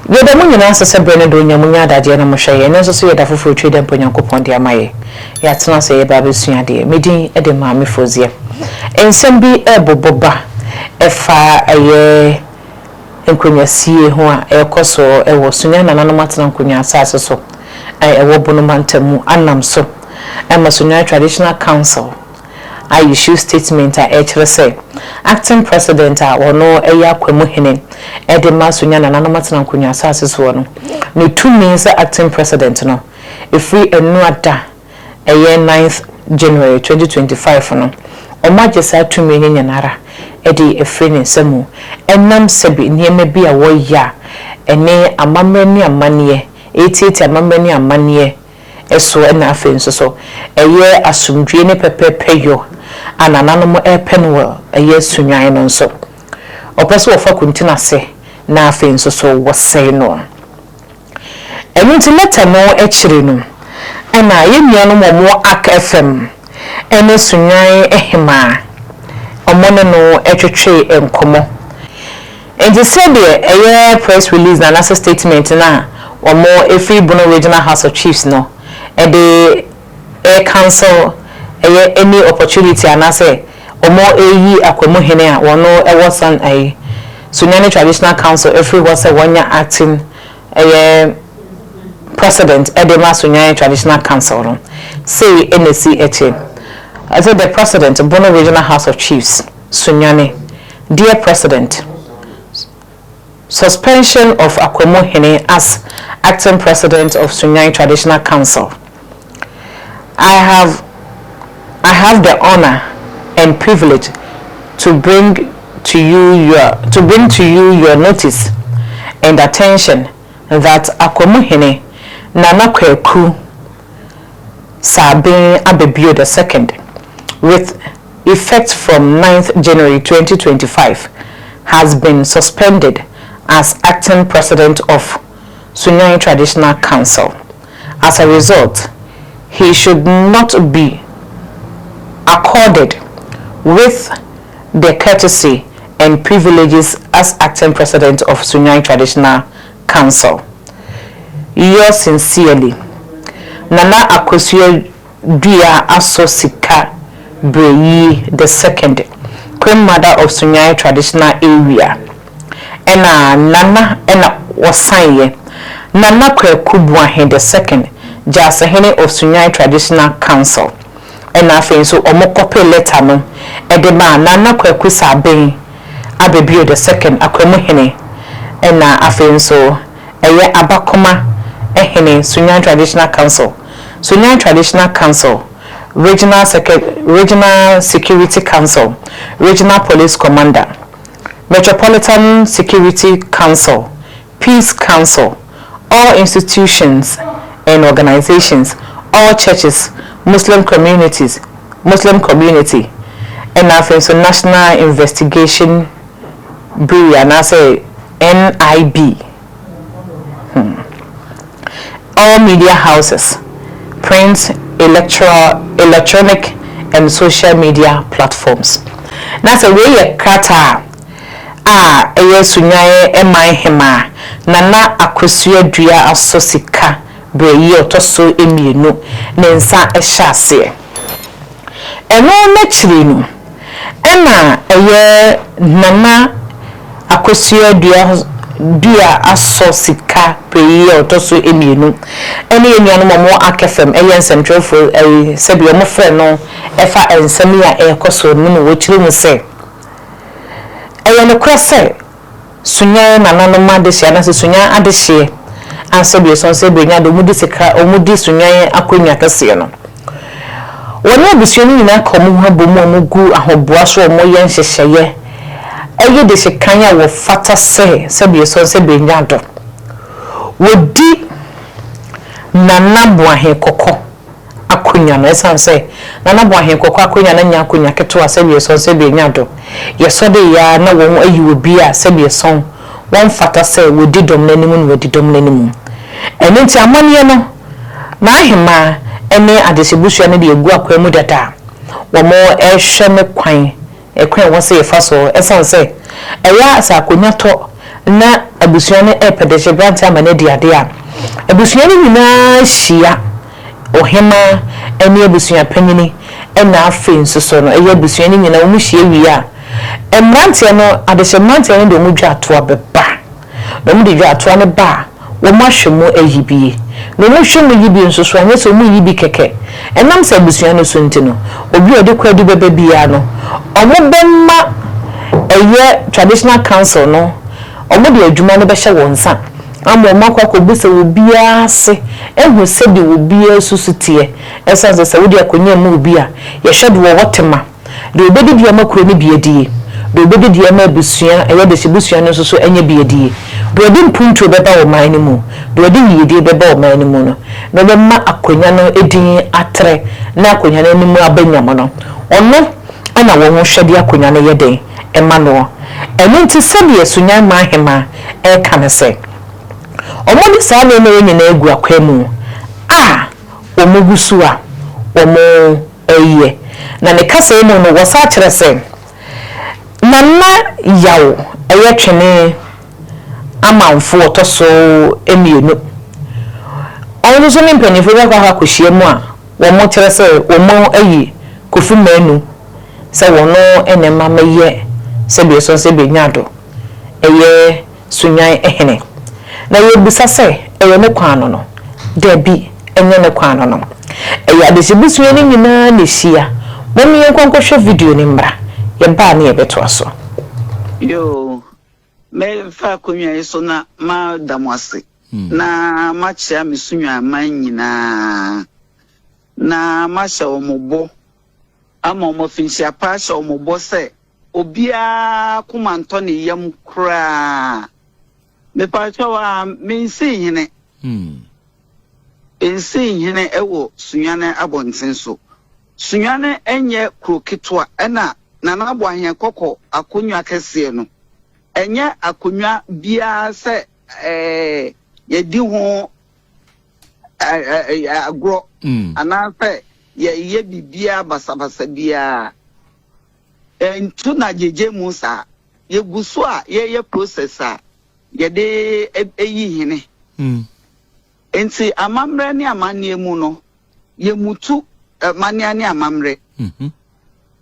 Yɛda mo nyinaa ase sɛ berɛ ne dɔ nya mo nya adagyeɛ na mo hwɛ yɛn. Ɛnnɛ nso so yɛ da foforɔ Twi dɛ mpo Nyankopɔn de ama yɛ. Yɛatena ase yɛreba abɛsua adeɛ. Me din de Maame Fozia. Nsɛm bi rebobɔ ba ɛfa ɛyɛ nkonnwasie ho a ɛrekɔ so wɔ Sunyani Nananom Atena Nkonnwa Asase so a ɛwɔ Bono Mantam mu anam so ma Sunyani Traditional Council a issue statement a ɛkyerɛ sɛ acting president a ɔno yɛ Akwamu hene de ma Sunyani Nananom Atena Nkonnwa Asase soɔ no, ne tumi sɛ acting president no ɛfiri Ɛnoada ɛyɛ ninth January 2025 no, wɔagye saa tumi no nyinara de afiri ne nsa mu ɛnam sɛbi nneɛma bi a wɔyɛ a ɛne amammerɛ ne amanneɛ, ɛretiatia amammerɛ ne amanneɛ so ɛna afei nso so ɛyɛ asomdwoeɛ ne pɛpɛɛpɛyɔ a nananom repɛ no wɔ ɛyɛ Sunyani no nso. Wɔpɛ sɛ wɔfa kuntun ase na afei nso so wɔsɛe no. Ɛno nti lɛtɛ no akyiri no, ɛna yɛn nuanom a wɔwɔ Ark FM ne Sunyani Hemaa, wɔne no twetwee nkɔmmɔ. Nti sɛdeɛ ɛyɛ press release no anaasɛ statement no a wɔfiri Bono Regional House of Chiefs no de recancel ɛyɛ any opportunity anaasɛ wɔreyi Akwamuhene a wɔn wɔ san ɛyi Sunyani Traditional Council afiri hɔ sɛ wɔnyɛ acting ɛyɛ president de ma Sunyani Traditional Council no, sei na ɛsi ɛte. Ɛsɛ the President, Bono Regional House of Chiefs, Sunyani, Dear President, suspension of Akwamuhene as acting president of Sunyani Traditional Council. I have the honor and privilege to bring to you your notice and attention that Akwamuhene Nana Kweku Sabin Abebio II, with effect from 9th January 2025, has been suspended as acting president of Sunyani Traditional Council. As a result, he should not be accorded with the courtesy and privileges as acting president of Sunyani Traditional Council. Yours sincerely, Nana Akosua Dua Aso Sika Breyi the second, Queen Mother of Sunyani Traditional Area. Ɛna Nana ɛna wɔsan yɛ Nana Kwaku Buahe the second, Gyasehene of Sunyani Traditional Council. Ɛna afei nso wɔn copy letter no ɛde maa Nana Kwaku Saben Abebio the second, Akwamuhene. Ɛna afei nso ɛyɛ Abakoma ɛhene, Sunyani Traditional Council, Sunyani Traditional Council, Regional Security Council, Regional Police Commander, Metropolitan Security Council, Peace Council, all institutions and organizations, all churches, Muslim communities, Muslim community, ɛna afei nso National Investigation Bureau anaasɛ NIB, All media houses, print, electronic and social media platforms. Na sɛ wei yɛ krataa a ɛyɛ Sunyani man hemaa Nana Akosua Dua Asɔ Sika berɛ yi a ɔtɔ so mmienu ne nsa hyɛ aseɛ. Ɛno n'akyiri no, ɛna ɛyɛ Nana Akosua Dua Asɔ Sika berɛ yi a ɔtɔ so mmienu ɛne yɛn nuanom a wɔwɔ Ark FM ɛyɛ nsɛmtwerɛfoɔ ɛyi sɛbi wɔn frɛ no ɛfa nsɛm yi a ɛrekɔ so no mu, wɔkyerɛ mu sɛ ɛyɛ nokorɛ sɛ Sunyani nananom adehyeɛ anaasɛ Sunyani adehyeɛ ansɛ bi ɛsɔn sɛ ebenya de wɔn di sika wɔn di Sunyani akonnwa kɛseɛ no, wɔne abusua no nyinaa ka wɔn ho abɔ mu a wɔn gu ahoboa so a wɔyɛ nhyehyɛeɛ ɛyɛ de hyɛ kan a wɔfata sɛ sɛbi ɛsɔn sɛ ebenya do wɔdi Nana Boahen Kɔkɔ akonnwa no, ɛsiane sɛ Nana Boahen Kɔkɔ akonnwa no nya akonnwa ketewa sɛbi ɛsɔn sɛ ebenya do yɛsɔ de yɛ na wɔn ayi obi a sɛbi ɛsɔn wɔn fata sɛ wɔdi dɔm n'anim na wɔdi dɔm n'anim. Ɛno nti amanneɛ no n'ahemaa ne adehyebusua no de egu akwan mu dada a wɔn ɛrehwɛ ne kwan. Ɛkwan a ɛwɔ sɛ yɛfa so, Ɛsiane sɛ ɛyɛ a sɛ akonnwa tɔ na abusua no repɛ dehyebrante ama no adi ade a, abusua no nyinaa hyia, ɔhemmaa ne abusua panyin na afei nso so no ɛyɛ abusua no nyinaa wɔhyia wie a, mmeranteɛ no, adehye mmeranteɛ no de wɔn dwatoa bɛba. Na wɔde dwatoa no ba a, wɔahwɛ mu ayi bi. Na wɔhwɛ mu yi bi nso so a, ɛnyɛ sɛ wɔyi bi kɛkɛ. Ɛnam sɛ abusua no so nti no, obi a ɔde kwadu bɛba biara no, wɔbɛma ɛyɛ traditional council no, wɔde adwuma no bɛhyɛ wɔn nsa ama wɔakɔ akɔbisa obiara ase ahu sɛdeɛ obiara su so teɛ. Ɛsiane sɛ sɛ wode akonnwa ma obi a, yɛhwɛ deɛ ɔwɔ tema. Deɛ ɔbɛdidi ama kuro no bi adie, deɛ ɔbɛdidi ama abusua, ɛyɛ dɛsɛ busua no nso so anya bi adie, deɛ ɔde mpuntuo bɛba ɔman no mu, deɛ ɔde yiedie bɛba ɔman no mu no, na ɔbɛma akonnwa no din atrɛ na akonnwa no anim aba nyam no, ɔno na wɔn hwɛ de akonnwa no yɛ dɛn ma noɔ. Ɛno nti sɛdeɛ Sunyani Ahemaa reka ne sɛ, wɔde saa nneɛma yi nyinaa agu akwan mu a wɔgu so a wɔn. Ɛyɛ. Na ne kasa yi mu no, wɔsan kyerɛ sɛ Nana Yaw yɛ twene amanfo ɔtɔ so mmienu. Ɔno nso ne mpanyimfo bi akɔ akɔhyia mu a wɔkyerɛ sɛ wɔayi Kofi Manu sɛ wɔn na ɛma mɛyɛ sɛdeɛ ɛsɔ sɛ Benyado yɛ Sunnwan hene. Na yɛrebisa sɛ, ɛyɛ ne kwan no no? Dabi, ɛnyɛ ne kwan no no. Ɛyɛ adehyebusua no nyinaa na ɛhyia. Mom yɛnkɔ nkɔhwɛ video no mmra. Yɛba a ne yɛbɛtoa so. Yoo, mɛfa akonnwa yi so na mada mo ase na makyea me Sunnwan man nyinaa na mahyɛ wɔn bɔ ama wɔn afinhyia pa ahyɛ wɔn bɔ sɛ Obiara koma ntɔ ne yam koraa. Mepakyɛw a, mensii hene. Nsii hene wɔ Sunyani abɔnten so. Sunyani nyɛ kuro ketewa ɛna Nana Aboaheɛ Kɔkɔ akonnwa kɛseɛ no, ɛnyɛ akonnwa biara sɛ yɛdi ho agorɔ anaasɛ yɛyɛ biribiara basabasa biara. Ɛnto na gyegye mu saa. Yɛgu so a yɛyɛ process a yɛde yi hene. Nti amammerɛ ne amanneɛ mu no, yɛmutu amanneɛ ne amammerɛ.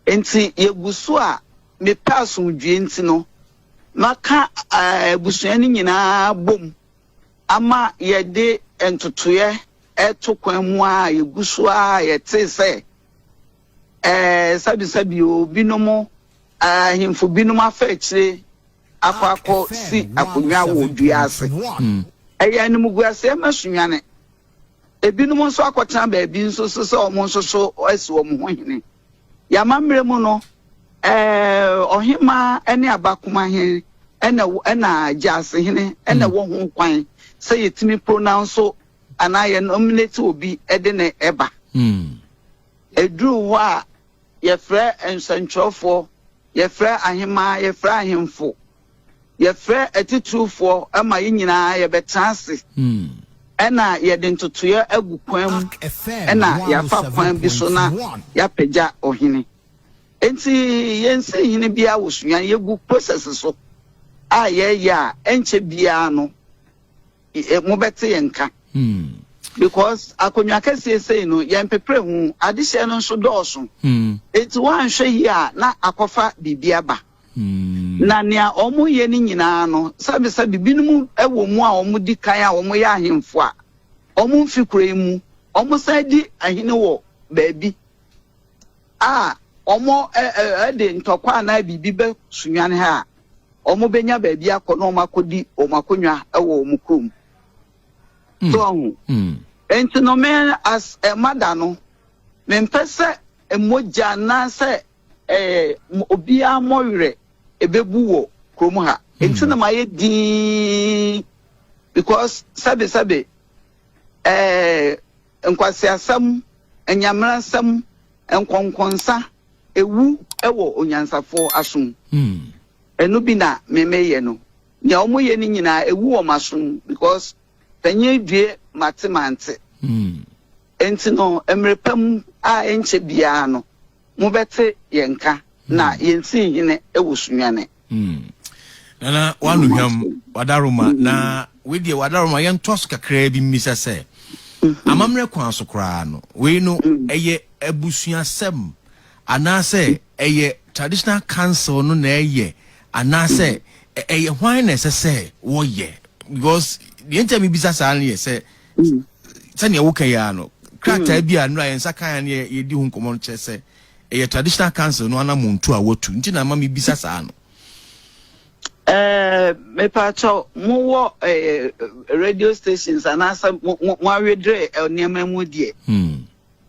Nti yɛgu so a mepɛ asomdwoeɛ nti no, maka abusua no nyinaa bom ama yɛde ntotoeɛ ɛto kwan mu a yɛgu so a yɛtee sɛ Ɛɛ, sɛbisɛbi o, binom, ahemfo binom afa akyire akɔ akɔ si akonnwa wɔ dua ase. Ɛyɛ animguaseɛ ma Sunyani. Ebinom nso akɔtena baabi nso so sɛ wɔn nso so asi wɔn ho hene. Yɛn amammerɛ mu no, ɛɛ, ɔhemmaa ne abakomahene ɛna ɛna gyaasehene ɛna ɛwɔ ho kwan sɛ yɛtumi pronounce anaa yɛ nominate obi de ne ɛba. Ɛduru hɔ a, yɛfrɛ nsɛntwerɛfoɔ, yɛfrɛ ahemmaa, yɛfrɛ ahemfo, yɛfrɛ atitirifoɔ ma yɛn nyinaa yɛbɛtena ase ɛna yɛde ntotoeɛ agu kwan mu ɛna yɛafa kwan bi so na yɛapagya ɔhene. Enti yɛnsi hene biara wɔ Sunyani, yɛgu process so a yɛreyɛ a ɛnkyɛ biara no mobɛte yɛn nka because akonnwa kɛseɛ sei no yɛmpepere ho, adehyɛ no nso dɔɔso, enti woanhwɛ yie a na akɔfa biribi aba. Na nea wɔyɛ no nyinaa no, sɛbesɛbe binom wɔ mu a wɔdi kan a wɔyɛ ahemfo a wɔmfi kuro yi mu, wɔsan di ahene wɔ baabi a wɔde ntɔkwa anaa biribi bɛ Sunyani ha a, wɔbɛnya baabi akɔ na wɔakɔdi wɔn akonnwa wɔ wɔn kurom. So ɔho. Nti no me as a mother no, mempɛ sɛ mogya anaasɛ eh, obiara mmɔ werɛ ɛbɛbu wɔ kurom ha. Nti na mayɛ dinn because sɛbe sɛbe eh, nkwaseasɛm, anyammerasɛm, nkɔnkɔnsa, ewu wɔ onyansafoɔ asom. Ɛno bi na me meyɛ no. Nea wɔyɛ no nyinaa ewu wɔ m'asom because panyin due mate mante. Nti no mmerɛ pa mu a ɛnkyɛ biara no mobɛte yɛn nka. Na yɛnsii hene wɔ Sunyani. Nana w'anohwam, w'adaroma, na wei deɛ w'adaroma yɛntoa so kakraa bi mmisa sɛ, amammerɛ kwan so koraa no, wei no ɛyɛ abusuasɛm anaasɛ ɛyɛ traditional council no na ɛyɛ anaasɛ ɛyɛ hwan na ɛsɛ sɛ wɔyɛ? Because deɛ nti a mebisa saa no yɛ sɛ sɛnea woka yi ara no, krataa bi a nnora yɛn nsa kan a ne yɛdi ho nkɔmmɔ no kyerɛ sɛ ɛyɛ traditional council no anamontu a watu nti na ama mebisa saa no. Ɛɛ mepaakyɛw mowɔ ɛɛ radio stations anaasɛ mo mo mo awedere nneɛma mu deɛ.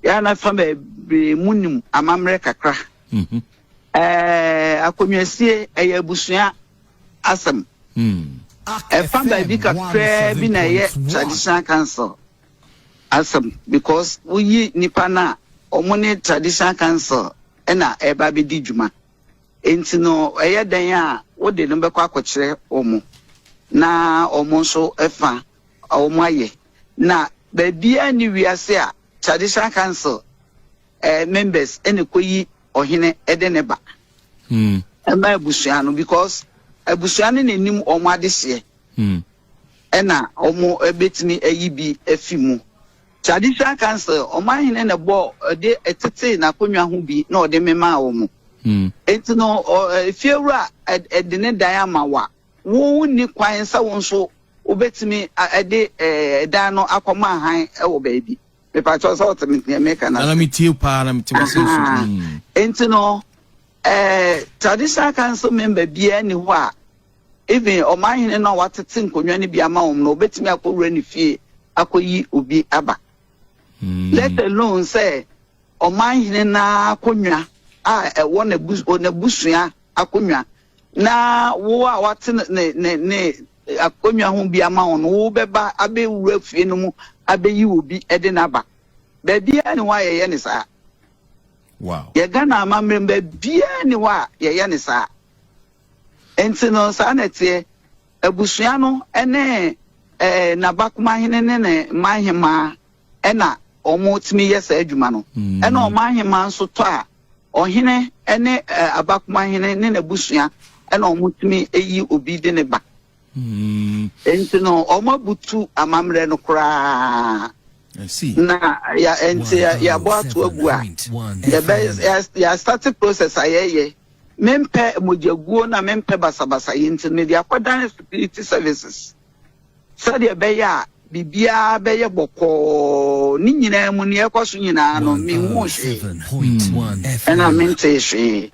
Yɛa na fa bebree mu nim amammerɛ kakra. Ɛɛ akonnwasie ɛyɛ abusua asɛm. Ɛfa baabi kakraa bi na ɛyɛ traditional council asɛm because woyi nipa no a wɔn ne traditional council ɛna ɛreba abɛdi dwuma. Enti no ɛyɛ dɛn a wode no bɛkɔ akɔkyerɛ wɔn na wɔn nso fa wɔn ayɛ. Na baabiara nni wiase a traditional council eh, members ɛna ɛkɔyi ɔhene ɛde ne ba ɛma abusua no because abusua no na ɛnim wɔn adehyeɛ ɛna wɔn ɛbɛtumi ayi bi afi mu. Traditional council, ɔmanhene na ɛbɔ ɛde ɛtetee n'akonnwa ho bi na ɔde memaa wɔn. Enti no efiewura ɛde ne dan ama wa, wo nni kwan sɛ wo nso wobɛtumi ɛde ɛdan no akɔma ahan ɛwɔ baabi. Mepakyɛw sɛ wote nea meka no ase. Nana metie paa na mete w'asɛm so. Enti no traditional council member biara nni hɔ a even ɔmanhene no a watete nkonnwa no bi ama wɔn no, obetumi akɔwura ne fie akɔyi obi aba. Let alone sɛ ɔmanhene no ara akonnwa a ɛwɔ n'abusua akonnwa na wo a wate ne ne ne akonnwa ho bi ama wo no, wobɛba abɛwura fie no mu abɛyi obi de no aba. Baabiara ni hɔ a yɛyɛ ne saa. Wow. Yɛ Ghana amammerɛ mu baabiara ni hɔ a yɛyɛ ne saa. Nti no saa na ɛteɛ. Abusua no ne eh, n'abakomahene ne ne mmanhemaa ɛna wɔtumi yɛ saa adwuma no. Ɛna ɔmanhemaa nso tɔ a, ɔhene ne eh, abakomahene ne n'abusua ɛna wɔtumi yi obi de ne ba. Nti no wɔabutu amammerɛ no koraa. I see. Na ya nti yɛabɔ ato agu a, yɛbɛ yɛastate process a yɛyɛ. Mempɛ mogyaguo na mempɛ basabasayɛ nti no, mede akɔdan security services sɛdeɛ ɛbɛyɛ a biribiara bɛyɛ bɔkɔɔ. Ne nyinaa mu, nea ɛkɔ so nyinaa no, menhuu hwee ɛna mentee hwee.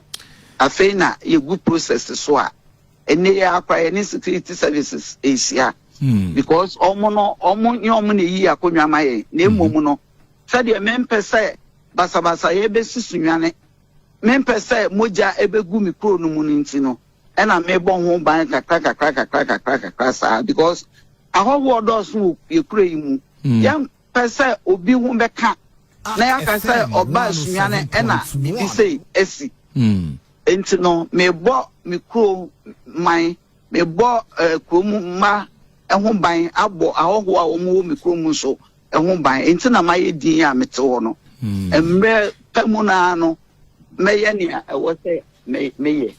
Afei na yɛgu process so a, ɛnnɛ yi ara koraa yɛne security services rehyia because wɔn no, wɔn nyɛ wɔn na ɛyi akonnwa ma yɛn, na mmom no, sɛdeɛ mempɛ sɛ basabasayɛ bɛsi Sunyani, mempɛ sɛ mogya bɛgu me kuro no mu no nti no, ɛna mebɔ ho ban kakra kakra kakra kakra kakra saa because ahɔhoɔ dɔɔso wɔ yɛ kuro yi mu. Yɛmpɛ sɛ obi ho bɛka na yɛaka sɛ ɔbaa Sunyani ɛna biribi sei asi. Nti no, mebɔ me kuro man, mebɔ eh, kurom mma ho ban, abɔ ahɔhoɔ a wɔwɔ me kurom nso ho ban. Nti na mayɛ din a mete hɔ no. Mmerɛ pa mu no ara no, mɛyɛ nea ɛwɔ sɛ meyɛ.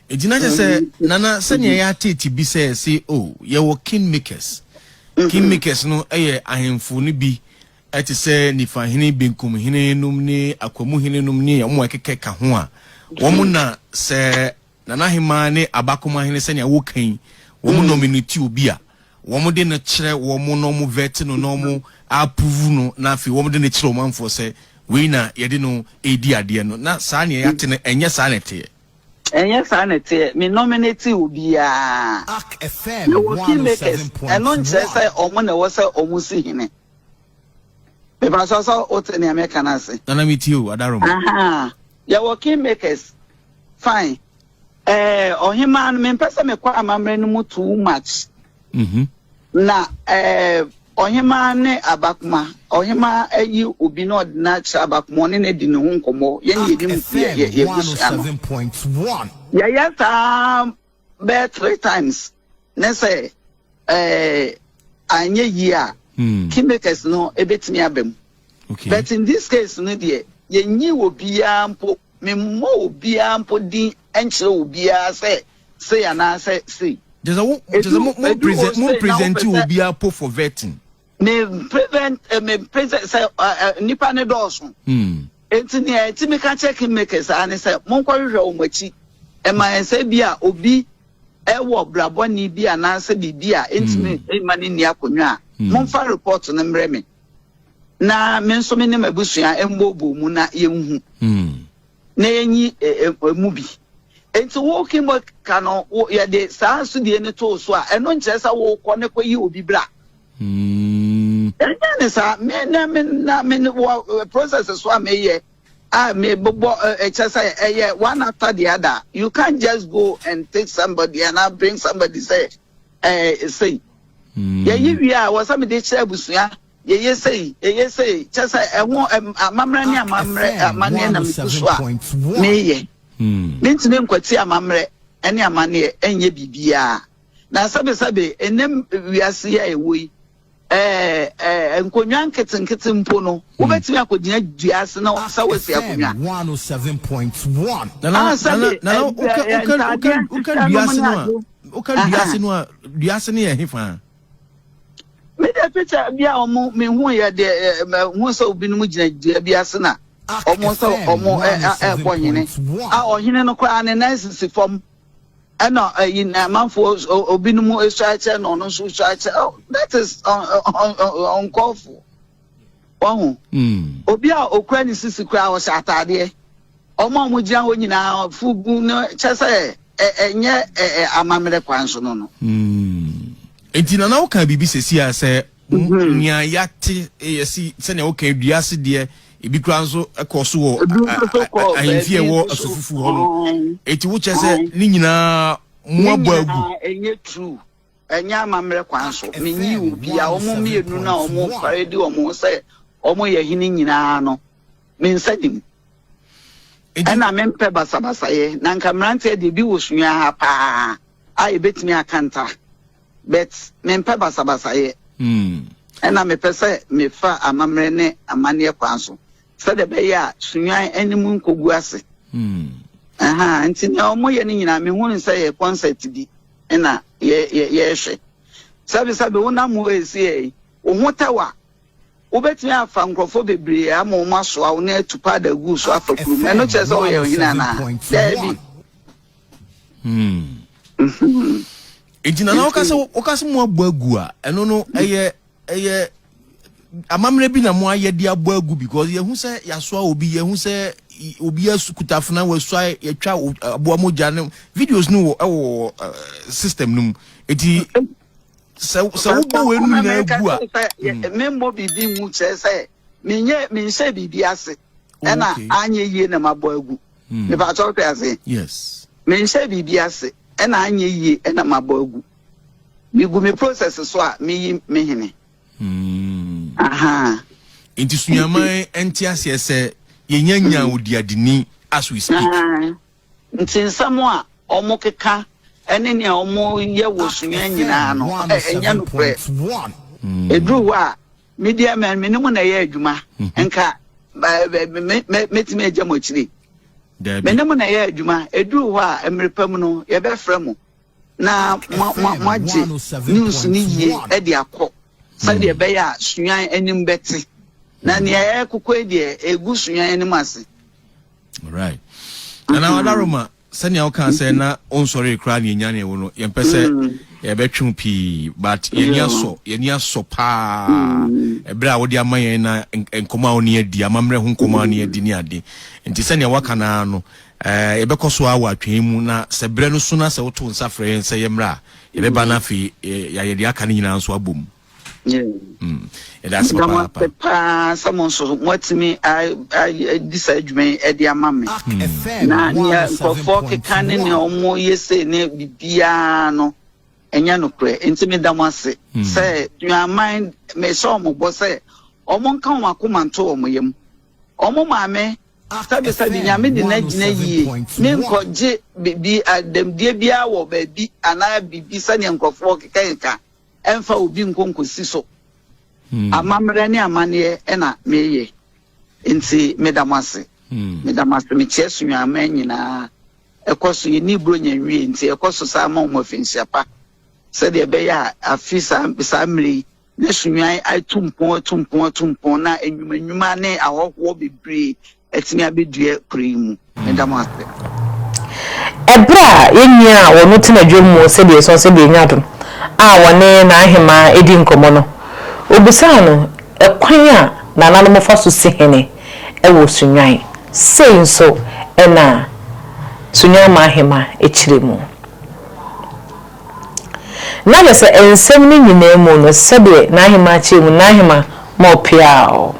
Nti na kyerɛ sɛ Nana sɛnea yɛatete bi sɛ se oh yɛwɔ kingmakers. Kingmakers no yɛ ahemfo no bi te sɛ Nifahene, Benkumhene nom ne Akwamuhene nom ne wɔn a ɛkeka ka ho a wɔn na sɛ Nana Ahemaa ne Abakomahene sɛnea woka yi wɔn nominate obi a wɔn de no kyerɛ wɔn na wɔn vet no na wɔn approve no na afei wɔn de no kyerɛ ɔmanfoɔ sɛ wei na yɛde no redi adeɛ no na saa nea yɛate no ɛnyɛ saa na ɛteɛ. Ɛnyɛ saa na ɛteɛ. Me nominate obiara. Yɛwɔ kingmakers, ɛno nkyerɛ sɛ wɔn na ɛwɔ sɛ wɔn si hene. Mepa sɛ wote nea meka no ase. Nana metie o, Adaroma. Ahaa, yɛwɔ kingmakers, fine. Eh, ɔhemaa no, mempɛ sɛ mekɔ amammerɛ no mu too much. Na eh, ɔhemaa ne abakoma, ɔhemaa ayi obi na ɔde no akyerɛ abakoma, ɔne no adi ne ho nkɔmmɔ, yɛne yɛnim yɛ yɛ yɛabusua no. Yɛyɛ saa bɛyɛ 3 times ne sɛ eh, anyɛ yie a, kingmakers no ebetumi aba mu. But in this case no deɛ, yɛnyi obiara mpo. Memmɔ obiara mpo din nkyerɛ obiara sɛ sei anaasɛ sei. Kyerɛ sɛ wo kyerɛ sɛ mo mo present mo present obiara po for vetting. Me prevent eh, me present sɛ eh, eh, nipa ne dɔɔso. Enti nea ɛti mi ka kyerɛ kingmakers ara ne sɛ monkɔhwehwɛ wɔn akyi. Ɛma yɛn sɛ bi a obi ɛwɔ brabɔne bi anaasɛ biribi a ɛntumi mma no nni akonnwa a, momfa report no mmrɛ me na me nso me ne m'abusua mmɔɔbɔɔ mu na yɛnhu na yɛnyi emu bi. Enti wo kingmaker no, yɛde saa asodie no too so a, ɛno nkyerɛ sɛ wokɔ ne kɔyi obi bra. Ɛnyɛ ne saa. Me na me na me wɔ process so a meyɛ a mebobɔ ɛkyɛ sɛ ɛyɛ one after the other. You can't just go and take somebody and I bring somebody sɛ ɛɛ sei. Yɛyi wie a wɔ sɛ mede kyerɛ abusua yɛyɛ sei yɛyɛ sei kyɛ sɛ ɛho amammerɛ ne amammerɛ amanneɛ na megu so a meyɛ. Mentumi nkwati amammerɛ ne amanneɛ ɛnyɛ biribiara. Na sɛbesɛbe ɛnnɛ wiase yi a yɛwɔ yi, ɛɛ ɛɛ nkonnwa nketenkete mpo no, wobɛtumi akɔgyina dua ase na sɛ woasi akonnwa. Nana, Ah, sɛbe, nana, nana, woka, woka, ntaadeɛ woka, woka nhyehyɛ dua nom ase ne no a, ade. woka dua Aha. ase no a, dua ase no yɛ he faa? Me de picture bi a wɔn mehu yɛ deɛ ɛ hu sɛ obinom gyina dua bi ase na wɔn sɛ wɔn ɛ ɛ ɛbɔ hene. A ɔhene no koraa ne nan sisi fam. Ɛna ɛyi na amanfoɔ obinom esua kyerɛ na ɔno nso esua kyerɛ. Oh, that is uncalled for. Wɔho. Obi a okura ne sisi koraa ɔhyɛ ataadeɛ. Wɔn a wɔgyina hɔ nyinaa fugu no kyɛ sɛ ɛnyɛ amammerɛ kwan so no no. Nti nana woka biribi sɛsi a sɛ nea yɛate yɛsi sɛnea woka dua ase deɛ ebi koraa nso kɔ so wɔ Ebi nso so kɔ ahemfie baabi ɛwɔ nso so. asufufu hɔ no. Eti wokyɛ sɛ Ae. ne nyinaa mo Ne abɔ agu. nyinaa ɛnyɛ true. Ɛnyɛ amammerɛ kwan so. Menyi obi a wɔn mmienu no a wɔn pare di wɔn ho sɛ wɔn yɛ hene nyinaa no, me nsa nim. Ɛna mempɛ basabasayɛ. Na nka mmeranteɛ deɛ bi wɔ sua ha paa a yɛbɛtumi aka nta. But mempɛ basabasayɛ. Ɛna mepɛ sɛ mefa amammerɛ ne amanneɛ kwan so sɛdeɛ ɛbɛyɛ a Sunyani anim nkɔgu ase. Aha, nti nea wɔyɛ no nyinaa mehu no sɛ yɛ concert bi na yɛrehwɛ. Sɛbesɛbe wonam hɔ ɛsi ɛ, wo ho tɛw a, wobɛtumi afa nkurɔfoɔ bebree ama wɔn asoa wo na atu paada agu so afa kurom. Ɛno kyerɛ sɛ woyɛ ɔhene anaa? Daabi. Nti nana woka sɛ woka sɛ mo abɔ agu a ɛno no ɛyɛ ɛyɛ amammerɛ bi na mo ayɛ de abɔ agu because yɛhu sɛ yɛasoa obi, yɛhu sɛ obi kuta fena wasua yɛtwa aboa mogya no videos no wɔ ɛwɔ system no mu eti sɛ sɛ wobɔ wei no nyinaa gu a. Memmɔ biribi ngu kyerɛ sɛ menyɛ menhyɛ biribi ase ɛna anyɛ yie na mabɔ agu. Mepa kyɛw te ase. Yes. Menhyɛ biribi ase ɛna anyɛ yie ɛna mabɔ agu. Megu me process so a meyi me hene. Aha. Nti Sunyani nte aseɛ sɛ yɛnya nya odiadeni as we speak. Nti nsɛm a ɔmo keka ɛne nea ɔmo yɛ wɔ Sunyani nyinaa no ɛnyɛ nokorɛ. Ɛduru hɔ a media man me ne mu na ɛyɛ adwuma. Nka mɛtumi agya mo akyiri. Me ne mu na ɛyɛ adwuma. Ɛduru hɔ a mmerɛ pa mu no yɛbɛfrɛ mo na moagye news no yie de akɔ sɛdeɛ ɛbɛyɛ a Sunyani anim bɛte. Na nea ɛkokɔ yi deɛ ɛgu Sunyani anim ase. Right. Nana Wadaroma, sɛnea woka sɛ na ɔnsɔre koraa ne ɛnya ne wo no yɛmpɛ sɛ yɛbɛtwe pii but yɛni asɔ yɛni asɔ paa ɛberɛ a wode ama yɛn na nkɔmmɔ a wo ne adi amammerɛ ho nkɔmmɔ a wo ne adi ne ade nti sɛnea waka naa no yɛbɛkɔ so a wɔ atwɛn mu na sɛ berɛ no so na sɛ woto nsa frɛ yɛn sɛ yɛmmra a yɛbɛba no afei yɛayɛ deɛ aka no nyinaa nso abom. Yɛda ase papaapa. Paa sɛ mo nso moatumi adi saa adwuma yi de ama me. Na nea nkurɔfoɔ keka ne nea ɔmo yɛ sei ne biribiara no ɛnyɛ nokorɛ. Nti meda mo ase sɛ Suaman mehyɛ ɔmo bɔ sɛ ɔmo nka wɔn akoma nto wɔn yam. Ɔmo maame sɛbesɛbe Nyame de no agyina yie ne nkɔgye biribi adamdie biara wɔ baabi anaa biribi sɛnea nkurɔfoɔ keka ɛmfa obi nkɔ nkɔsi so. Amammerɛ ne amanneɛ ɛna meyɛ. Nti meda mo ase. Meda mo ase. Mekyia Sunyani nyinaa. Ɛkɔ so, yɛnni Buronya nwie nti ɛkɔ so saa ma wɔn afinhyia pa sɛdeɛ ɛbɛyɛ a afe saa saa mmerɛ yi na Sunyani atu mpɔn atu mpɔn atu mpɔn na nnwuma nnwuma ne ahɔhoɔ bebree atumi abɛdua kuro yi mu. Meda mo ase. Ɛberɛ a yɛn nua a wɔno tena dwam mu sɛdeɛ ɛsɔ sɛdeɛ ɛnya adom a wɔne n'ahemaa di nkɔmmɔ no, ɔbisaa no ɛkwan a nananom fa so si hene wɔ Sunyani. Sei nso na Sunyani Mahema kyerɛ mu. Na kyerɛ sɛ nsɛm no nyinaa mu no, sɛdeɛ n'ahemaa kyerɛ mu, n'ahema ma ɔpeaw.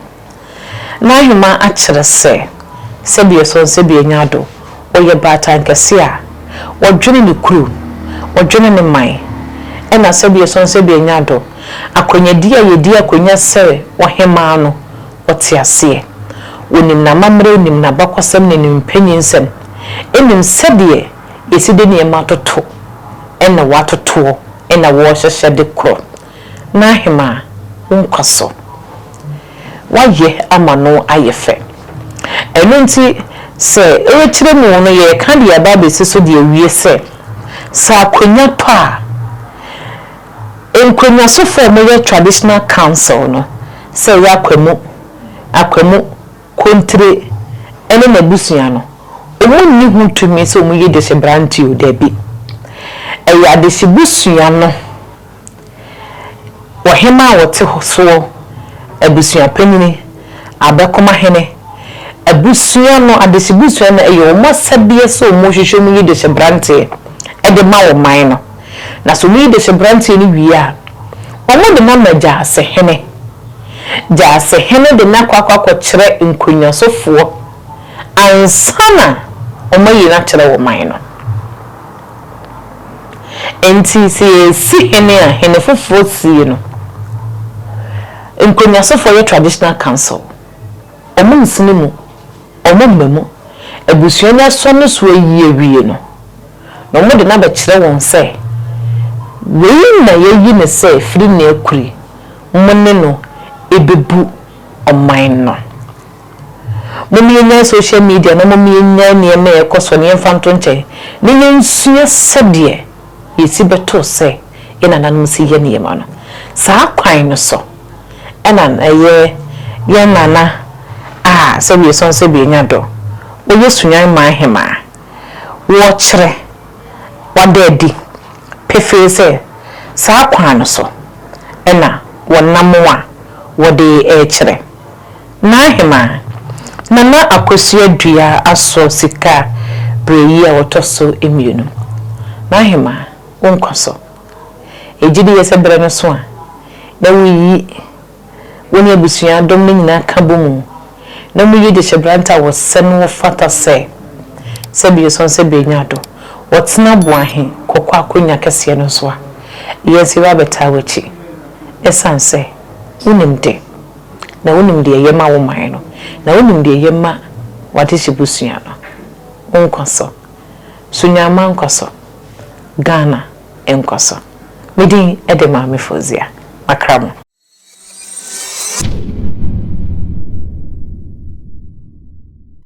N'ahema akyerɛ sɛ, sɛdeɛ ɛsɔ sɛdeɛ ɛnya do, ɔyɛ baatan kɛse a ɔdwene ne kuro, ɔdwene ne man, ɛna sɛdeɛ ɛsɔ sɛdeɛ ɛnya do, akwanyadie a yɛdi akwanya sɛ ɔhemaa no, ɔte aseɛ. Ɔnim n'amammerɛ, ɔnim n'abakɔsɛm ne ne mpanyinsɛm, ɛnim sɛdeɛ yɛsi de nneɛma toto ɛna wɔatotoɔ ɛna wɔrehyehyɛ de korɔ. N'ahemaa, wo nkwa so. Woayɛ ama no ayɛ fɛ. Ɛno nti, sɛ ɛrekyerɛ mu no, yɛreka de aba abɛsi so de awie sɛ, sɛ akonnwa tɔ a, nkonnwasofoɔ a wɔyɛ traditional council no, sɛ ɛyɛ Akwamu, Akwamu, Kontire ne n'abusua no, wɔnni ho tumi sɛ wɔyi dehyebrante o, dabi. Ɛyɛ adehyebusua no Ɔhemmaa a ɔte hɔ soɔ, abusuapanin, abɛkomahene, abusua no, adehyebusua no, ɛyɛ wɔn asɛdeɛ sɛ wɔhwehwɛ mu yi dehyeberanteɛ de ma ɔman no. Na sɛ wɔyi dehyeberanteɛ no wie a, wɔde no ama gyaasehene. Gyaasehene de no akɔ akɔ akɔkyerɛ nkonnwasofoɔ ansa na wɔayi no akyerɛ ɔman no. Enti sɛ yɛresi hene a, hene foforɔ sie no, nkonnwasofoɔ yɛ traditional council. Wɔn nsene mu, wɔn mma mu. Abusua no asɔ no so ayi awie no, na wɔde no abɛkyerɛ wɔn sɛ, wei na yɛayi no sɛ firi nnɛ akuri, mo ne no bɛbu ɔman no. Mom yɛnnyae social media na mom yɛnnyae nneɛma a ɛkɔ so no yɛmfa nto nkyɛn na yɛnsua sɛdeɛ yɛsi bɛtoo sɛ yɛn nananom si yɛ nneɛma no. Saa kwan no so na ɛyɛ yɛn nana a sɛdeɛ ɛsɔn sɛdeɛ ɛnya dɔ, ɔyɛ Sunyani man hemaa, wɔkyerɛ, wada adi pefee sɛ saa kwan no so na wɔnam a wɔde rekyerɛ. N'ahemaa, Nana Akosua Dua asɔ sika berɛ yi a ɔtɔ so mmienu. N'ahemaa, wo nkwa so. Yɛgye di yɛ sɛ berɛ no so a na woyi wo ne abusua dɔm no nyinaa ka bɔ mu na moyi dehyebrante a wɔsɛ na wɔfata sɛ sɛbi ɛsɔn sɛbi ɛnya do wɔtena Boahe kɔkɔ akonnwa kɛseɛ no so a, yɛn nso yɛba abɛtaa w'akyi ɛsiane sɛ wonim de. Na wonim deɛ ɛyɛ ma wo man no, na wonim deɛ ɛyɛ ma w'adehyebusua no. Wo nkwa so. Sunyama nkwa so. Ghana nkwa so. Me din de Maame Fauzia. Makra mo.